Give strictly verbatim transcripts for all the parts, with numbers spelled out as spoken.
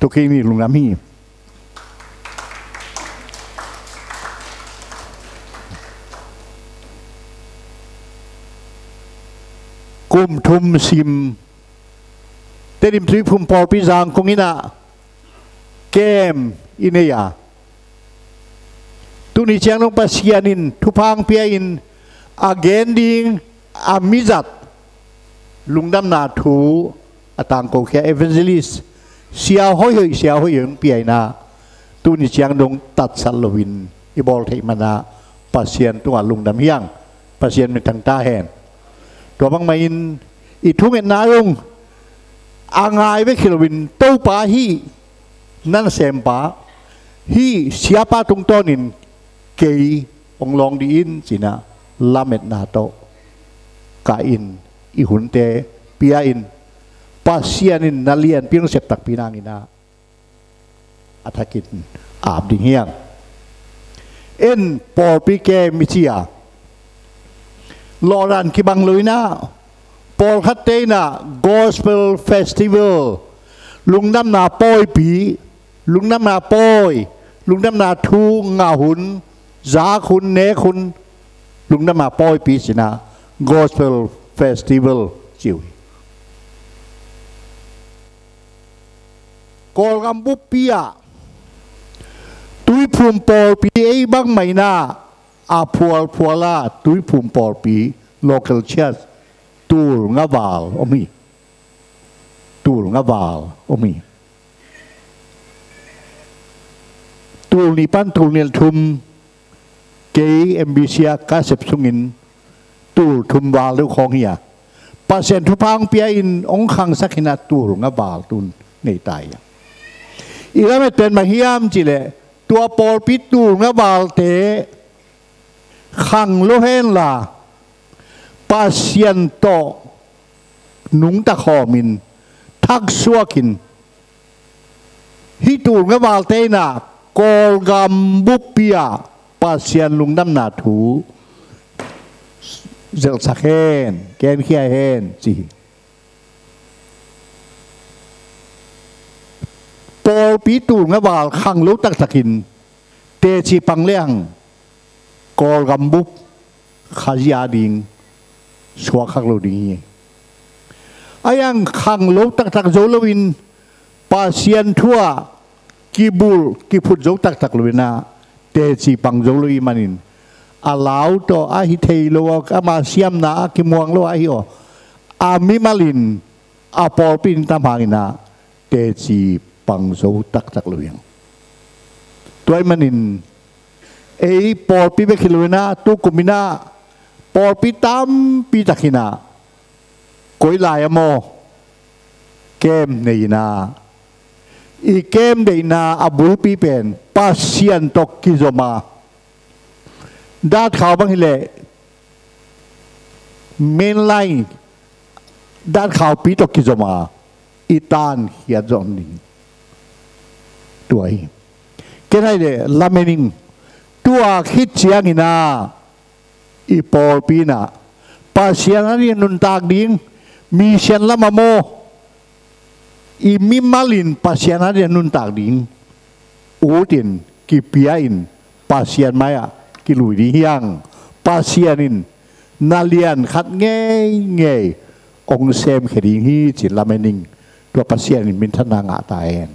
Tua kei ni lungdam hi. Kum thum sim Tedim Tuiphum Pawlpi Zangkong in ah camp i nei a, tuni ciang dong Pasian in thupha hong pia-in a gen ding a mizat lungdamna thu a tangkokhia evangelist sia hoihhoih, sia hoihhoih hong pia-in ah, tuni ciang dong tatsat loin i bawl theih man ah Pasian tungah lungdam hi hang. Pasian minthang ta hen. Tua bangmah in i thungetna dong a ngai bek hi loin Topa hih na nasempa, hih siapa tungtawnin kei hong lawng dih in ci-in ah lametna tawh kah in, i hunte pia-in, Pasian in na lianpi hong sep takpi nangin ah a thakin ap ding hi hang. En pawlpi camp i ci a, lawhdan kibang lo-in ah pawlkhatte in ah Gospel Festival, lungdamna pawipi, lungdamna pawi, lungdamna thu ngah hun, zak hun, nek hun, lungdamna pawipi ci-in ah Gospel Festival ci uh hi. Kawlgam buppi ah Tuiphum pawlpi ei bangmah in ah a phualphual a, Tuiphum pawlpi local church tul nga val om hi. Tul nga val om hi. Tul nih pan tul nih le thum kei M B C ah ka sep sungin tul thum val deuh khawng hi a, Pasian thupha hong pia-in hong khangsak hi-in ah tul nga val tun nei ta hi a. I lamet pen bang hiam cih leh tua pawlpi tul nga valte khang lo henla Pasian tawh nungta khawmin, thaksuakin, hih tul nga valte in ah Kawlgam buppi ah Pasian lungdamna thu zelhsak hen, genkhia hen ci hi. Pawlpi tul nga val khang lo taktakin teci pang lehang Kawlgam bup Khazih a ding suak khak lo ding hi. Ahi hang khang lo taktak zo loin Pasian thu ah kibulh kiphut zo taktak lo-in ah teci pang zo lo ahih manin a lau tawh a hi thei lo, ama siamna a kimuang lo ahi aw, a mimal in a pawlpi in tam hangin ah teci pang zo taktak lo hi hang. Tua ahih manin ei pawlpi bek hi lo-in ah tukum in ah pawlpi tampi tak in ah koi lai a maw, camp nei-in ah i camp deihna a bulpi pen Pasian tawh kizom a, datkhau bang hileh mainline datkhaupi tawh kizom a, i tankhiat zawh ding. Tua hi. Ken ahi leh lamen ing, tua khit ciangin ah i pawlpi in ah Pasian adingin nuntak ding, mission lam ah maw, i mimal in Pasian adingin nuntak ding utin kipia in Pasian mai-ah kilui ding hi hang. Pasian in na lian khat ngeingei hong semkhia ding hi ci-in lamen ing. Tua Pasian in minthanna ngah ta hen.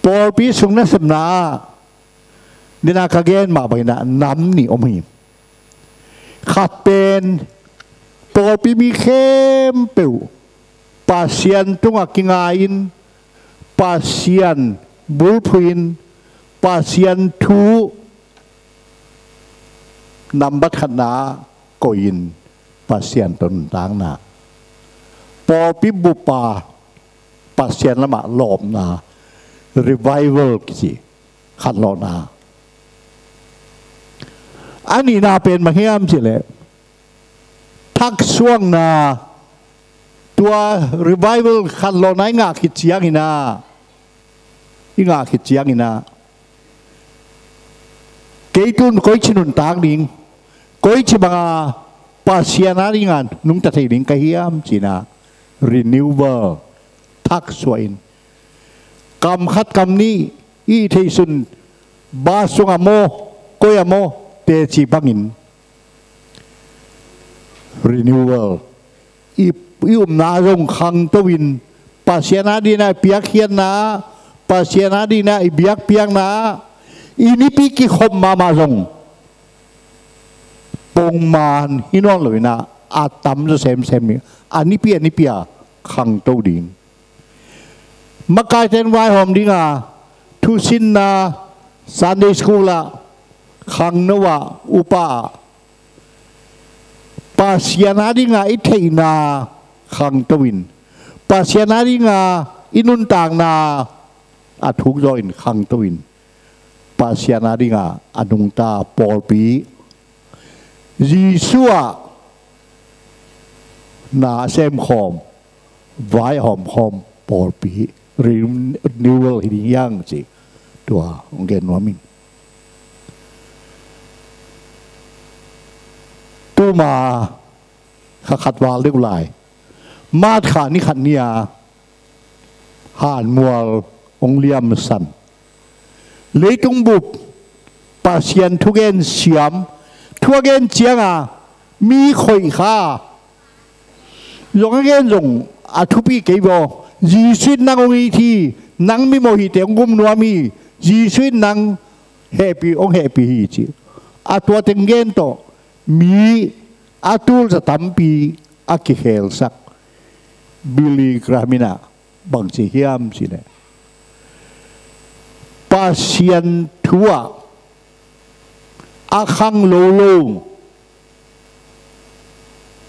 Pawlpi sung nasepna ah nidang a ka gen mah bangin ah nam nih om hi. Khat pen pawlpi mi khempeuh Pasian tungah kingai-in, Pasian bulphuh-in, Pasian thu nambat khatna ah koih-in Pasian tawh nuntakna. Pawlpi bup a Pasian lamah lawpna, revival kici, khanlawhna. A nihna pen bang hiam cih leh thaksuakna. Tua revival khanlawhna i ngah khit ciangin ah, i ngah khit ciangin ah kei tun koici nuntak ding, koici banga Pasian adinga nungta thei ding ka hiam ci-in ah renewal, thaksuah in, kam khat kam nih i theihsun, bus sungah maw, koi-ah maw, teci bangin renewal, i, i upna zong khangto in, Pasian adingin i piakkhiatna, Pasian adingin i biakpiakna, i nipi kikhop mahmah zong pongman hi nawn lo in ah, a tamzaw semsem in a nipi a nipi a khangto ding. Makaite'n vaihawm ding a, thusinna, Sunday school ah, khangno ah, upa ah, Pasian ading a i theihna khangto in, Pasian ading a i nuntakna a thuk zaw in khangto in, Pasian ading a a nungta pawlpi, Jesuh ah na a semkhawm, vaihawm khawm pawlpi, renewal hi ding hi hang ci, tua hong gen nuam ing. Tuma kha khat val deuh lai, March kha ni khat ni a, hanmual hong liamsan. Leitung bup Pasian thugen siam, thu a gen ciang a mi khoih kha, zong a gen zong a thupi kei vaw. Jesuh in nang hong it hi, nang mimawh hihte hong gum nuam hi, Jesuh in nang hehpih, hong hehpih hi ci. A tua teng gen tawh mi a tulzah tampi a kikhelsak. Billy Graham in ah bang ci hiam cih leh, Pasian thu ah a khanglo lo,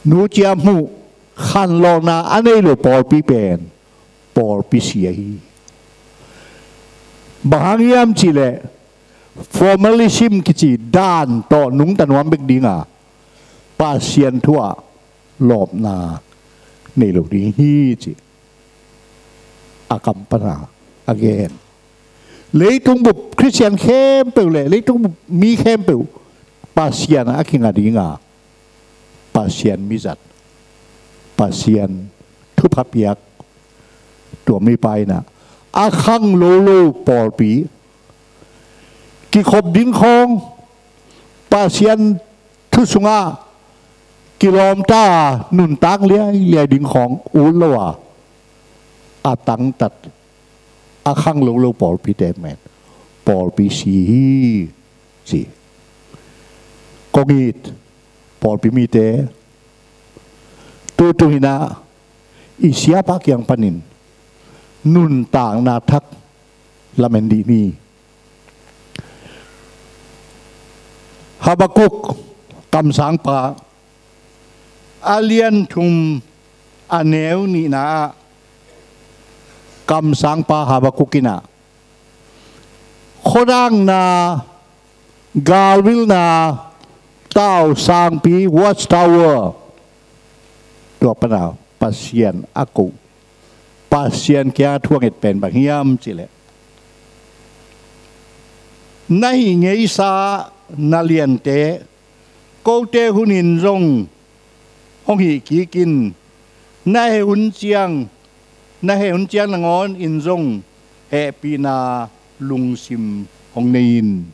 nu ciam huh, khanlawhna a nei lo pawlpi pen pawlpi si ahi. Bang hang hiam cih leh, formalism kici dan tawh nungta nuam bek ding a, Pasian thu ah lawpna nei lo ding hi ci. A kam pan a gen. Leitung bup Khristian khempeuh le leitung bup mi khempeuh Pasian a kinga ding a, Pasian mizat, Pasian thupha piak, tua mipa in ah a khanglo lo pawlpi, kikhop ding khawng, Pasian thu sungah kilawmta, nuntak liailiai ding khawng ut lo a, a tangtat, a khanglo lo pawlpite pen pawlpi si hi ci. Kong it pawlpi mite, tutung in ah i siapa kiang panin nuntakna thak lamen dih ni. Habakuk kamsangpa, a lian thum, a neu nihna ah, kamsangpa Habakuk in ah khuadakna, galvilna, tau sangpi, watchtower, tua pan a Pasian a ko, Pasian kiang a thu a nget pen bang hiam cih leh, na hih ngeisa na liante, kote hun in zong hong hih kik in, na heh hun ciang, na heh hun ciang nangawn in zong hehpihna lungsim hong nei in.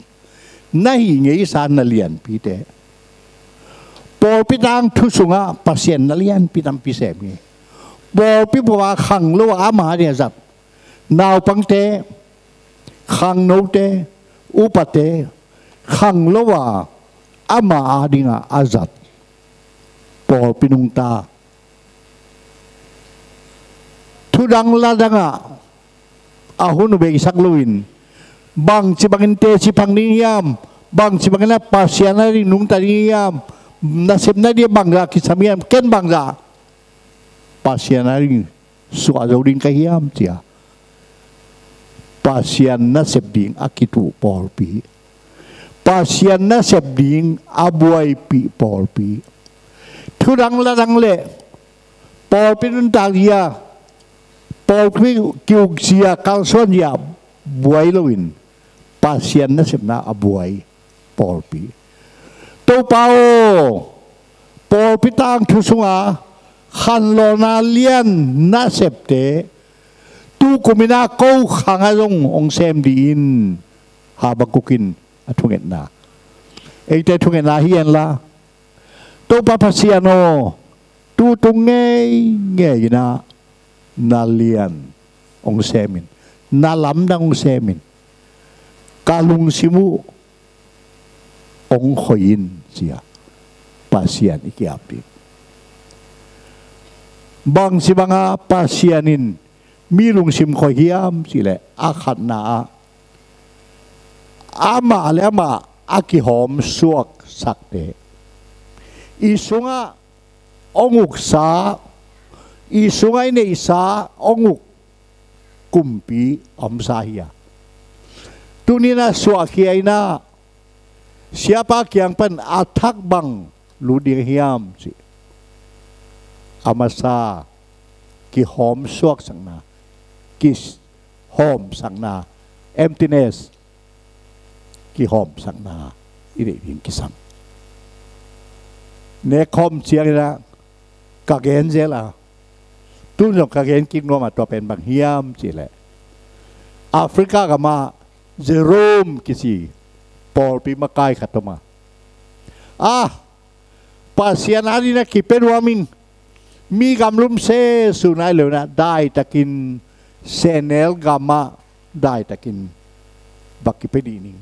Na hih ngeisa na lianpite, pawlpi tangthu sungah Pasian na lianpi tampi sem hi. Pawlpi pua khanglo a ama ading a zat naupangte, khangnote, upate, khanglo a ama ading a a zat pawlpi nungta, thudang ladang ah a hun uh beisak loin, bangci bangin teci phang ding hiam, bangci bangin a Pasian ading nungta ding hiam, nasepna ding bangzah kisam hiam, ken bangzah Pasian ading suah zo ding ka hiam ci a, Pasian nasep ding a kituh pawlpi, Pasian nasep ding a buaipih pawlpi, thudang ladang le pawlpi nuntak zia, pawlpi kiuk zia, kalsuan zia buai loin, Pasian nasepna a buai pawlpi. Topa aw, pawlpi tangthu sunga khanlawhna lian nasepte, Tu kum in ah ko khang ah zong hong sem dih in. Habakuk in a thungetna, eite thungetna hi hen la, Topa Pasian aw, tu tung ngeingei in ah na lian hong sem in, na lamdang hong sem in, ka lungsim uh hong khoi in, ci-a Pasian i ki-ap ding. Bangci bangah Pasian in mi lungsim khoi hiam cih leh, a khatna ah amah le amah a kihawmsuaksakte, i sungah hong uksa, i sungah i neihsa hong uk kumpi a omsa hi a, tuni-in a suahkhia in ah siapa kiang pan a thak bang lut ding hiam cih, a masa kihawmsuaksakna, kihawmsakna, emptiness, kihawmsakna i neih ding kisam. Nek khawm ciangin ah ka gen zel a, tun zong ka gen kik nuam a, tua pen bang hiam cih leh, Africa gamah Jerome kici pawlpi makai khat om a, ah, Pasian adingin a kipia nuam ing, mi gamlum sesu nai lo in ah daitakin sehnel gamah daitakin va kipia dih ning,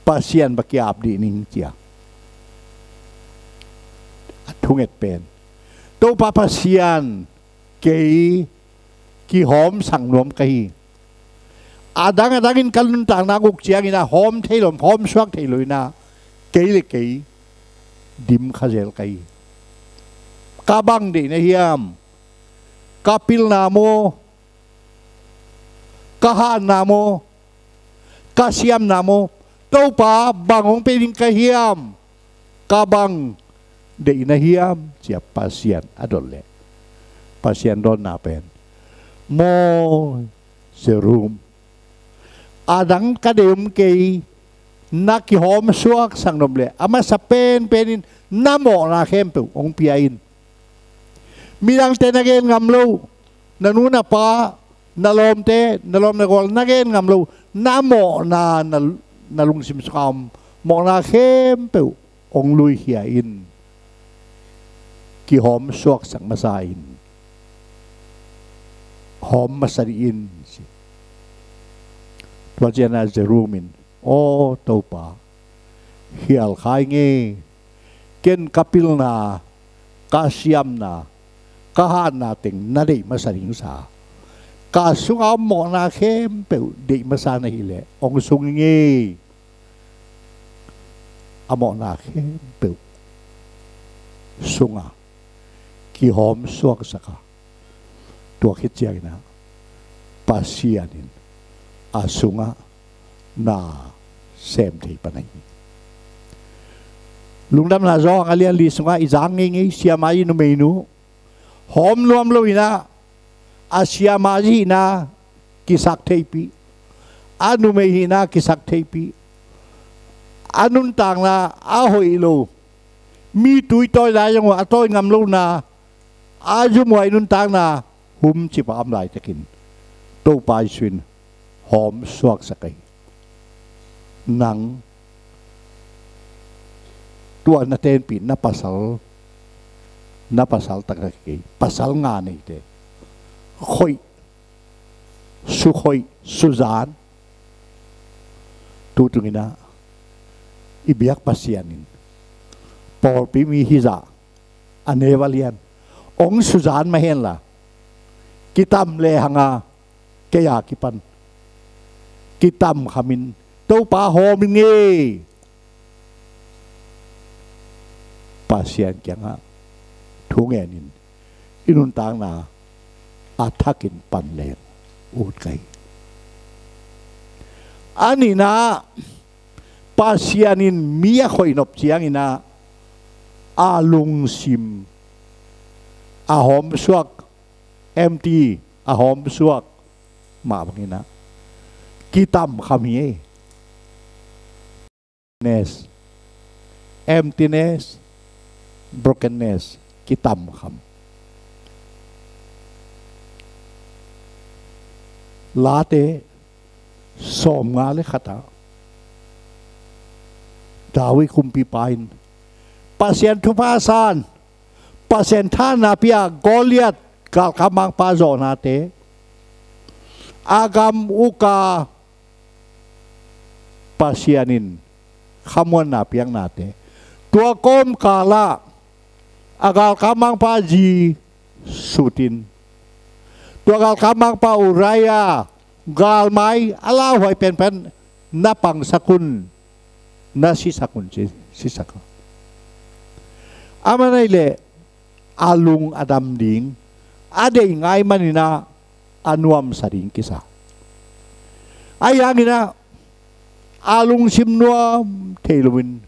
Pasian va ki-ap dih ning, ci-a a thunget pen, Topa Pasian, kei kihawmsak nuam ka hi. Adang adangin ka nuntakna guk ciangin ah hawm thei lo, hawmsuak thei lo in ah kei le kei dim kha zel ka hi. Ka bang deihna hiam? Ka pilna maw? Ka hatna maw? Ka siamna maw? Topa, bang hong pia ding ka hiam? Ka bang deihna hiam? Ci-a Pasian a dot leh, Pasian dawnna pen, maw Jerome, adang ka deih om kei, na kihawmsuaksak nop leh a masa penpenin na mawhna khempeuh hong pia in. Midangte na gen ngam loh, na nu na pa, na lawmte, na lawm na gual na gen ngam loh, na mawhna, na, na lungsim sungah om mawhna khempeuh hong luikhia in. Kihawmsuaksak masa in. Hawm masa dih in, ci. Tua ciangin ah Jerome in, aw Topa, khial kha ing e. Ken ka pilna, ka siamna, ka hatna teng na deih masa ding sa, ka sungah om mawhna khempeuh deih masa na hih leh hong sung ing e. A mawhna khempeuh sungah kihawmsuaksak a, tua khit ciangin ah Pasian in a sungah na sem thei pan ahi. Lungdamna Johan a lian li sungah i zak ngeingei, siamah i numeinu hawm nuam lo in ah a siamah hihna kisak theihpih, a numei hihna kisak theihpih, a nuntakna a hoih lo, mi tui tawi lai zong uh a tawi ngam lohna, a zumhuai nuntakna humcip a om laitakin Topa Jesu in hawmsuaksak ahi. Nang tua na tenpih, na pasal, na pasal taktak kei, pasal nga neite, khoih, sukhoih, suzan, tu tungin ah i biak Pasian in pawlpi mi hizah a neu a lian hong suzan mah hen la, kitam lehang a, kei a kipan kitam khamin, Topa hawm ing e. Pasian kiangah thu ngenin i nuntakna a thakin pan leng ut ka hi. A nihna, Pasian in mi a khoih nop ciangin ah a lungsim a hawmsuak, empty, a hawmsuak mah bangin ah kitam kham hi. Ness, emptiness, brokenness, kitam kham. Late sawmnga le khat ah David kumpipa in Pasian thupha san, Pasian thahatna pia Goliath galkap mangpa zawhnate, a gam uka Pasian in khamuanna piaknate, tua kawmkal ah a galkap mangpa zi sutin, tua galkap mangpa Uriah galmai a lauhuai penpen na pangsak un, na sisak un, ci, sisak a. Aman ahih leh a lung a dam ding a deih ngai manin ah a nuamsa ding kisa. Ahi hangin ah a lungsim nuam thei loin,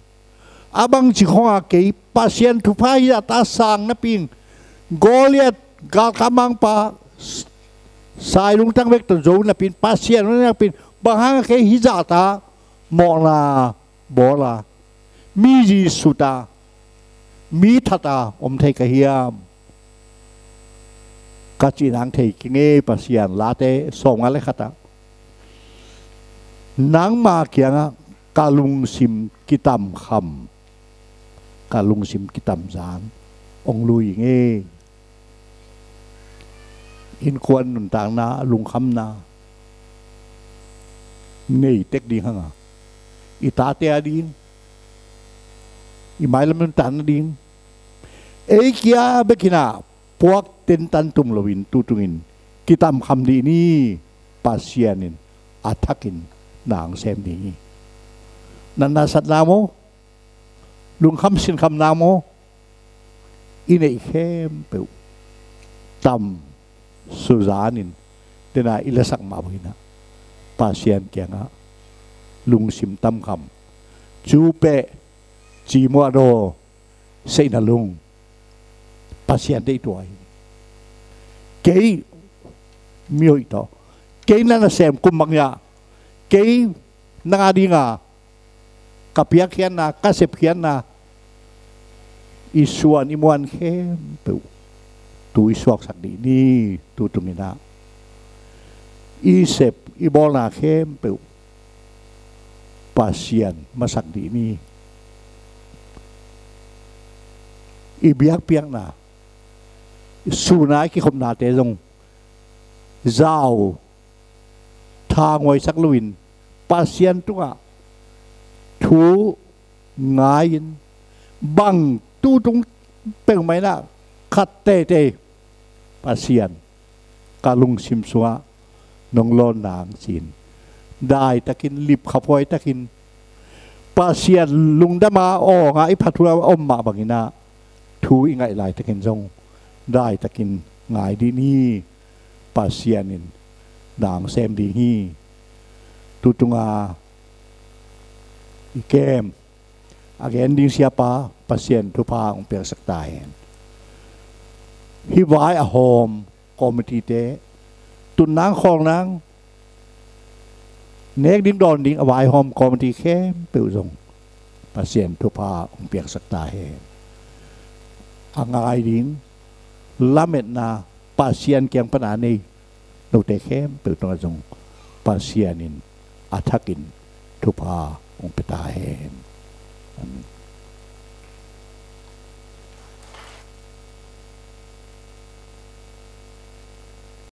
a bangci khong a kei Pasian thupha hi zahta sang napi in, Goliath galkap mangpa s-, sai lungtang bek tawh zo napi in, Pasian napi in, bang hang a kei hi zahta mawhna bawl a, mi zi sut a, mi that a om thei ka hiam, ka cih nang thei kei ing ei. Pasian, Late sawmnga le khat ah, nangma kiangah ka lungsim kitamkham, ka lungsim kitamzan hong lui ing ei. Innkuan nuntakna, lungkhamna nei tek ding hang a, i tate a ding, i mailam nuntakna ding, ei kia bek in ah puak tentan tum loin, tu tungin kitamkham dih ni. Pasian in a thakin nang sem ding hi. Na nasatna maw, lungkham sinkhamna maw, i neih khempeuh tam suzanin, tena i lasak mah bangin ah Pasian kiangah lungsim tamkham, cupeh, cimuahdaw, seihna lung, Pasian deih tua hi. Kei mihoih tawh, kei na nasem kum bang hiah, kei nang a dinga ka piakkhiatna, ka sepkhiatna, i suan i muan khempeuh tu i suaksak dih ni. Tu tungin ah i sep i bawlna khempeuh Pasian masak dih ni. I biakpiakna, sun a i kikhopnate zong zau thanguaisak loin, Pasian tungah thu ngai-in, bang tu tung peuhmah in ah khat teitei, Pasian, ka lungsim sungah nong lawn nang ci-in, daitakin, lipkhaphuai takin, Pasian lungdam a awng a i phat hun a om mah bangin ah thu i ngaih laitakin zong daitakin ngai dih ni. Pasian in nang sem ding hi. Tu tunga i kem a gen ding siapa, Pasian thupha hong piaksak ta hen. Hih vai a hawm committee-te, tun nang khawl nang, nek ding dawn ding a vaihawm committee khempeuh zong Pasian thupha hong piaksak ta hen. A ngai ding lametna Pasian kiang pana nei note khempeuh tungah zong Pasian in a thakin thupha hong pia ta hen. Amen.